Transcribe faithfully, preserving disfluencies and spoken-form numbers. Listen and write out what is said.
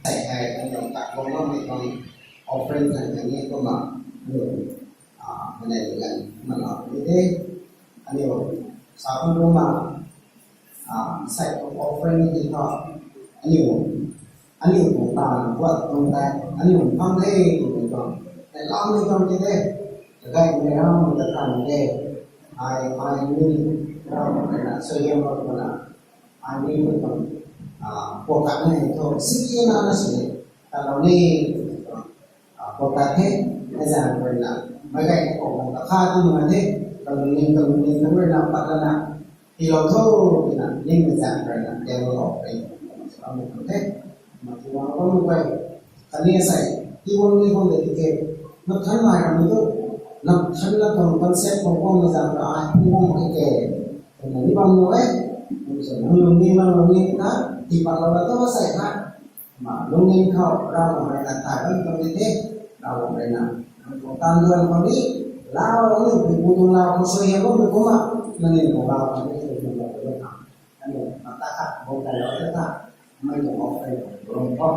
Hei hei, aniu tak bam bammei tuang offering kan kan ni kumna, aniu, ah, mana kan mana ni de, aniu sa bam kumna, ah, sai tuang offering ni tho, aniu, aniu tuang taanv guat tuang tei, aniu phang de, tuang tuang, tei lam ni tuang ki de, kagai ni ram ni ta kan de, ai, ai ni ram ni na, suaihiam ram ni na, ai ni tuang, ah, puak kat ni tho, siki na na si, ta lam ni, ah, puak kat the, na zan rui na, mei gay khou ta kha tu na the, kalungning, kalungning, kalungning rui na pat na, tiilou tho, tina, ning mei zan rui na, table offering, sa bam tuang the, ma tiilou bam tuang the, khatni sei, tiiwan ni bam de tike, na than mai ram tu, na than na tuang concept khou bam na zan rui, ai, ni bam de tike, twna ni bam tuang the, kum sa, nang lungning, nang lungning ta, tii patlou na tu sei kha, ma lungning khou Ravguangc rui na thay bam tuang ni the, Ravguangc rui na, nang tuang taanv duan khou ni, lau, aniu pui pu tuang lau khou suaihiam bammei kumna, nangniw tuang lau khou ni suaihiam bam tuang the, aniu mata khat bam kailou the ta, mei tuang offering khou rum khou.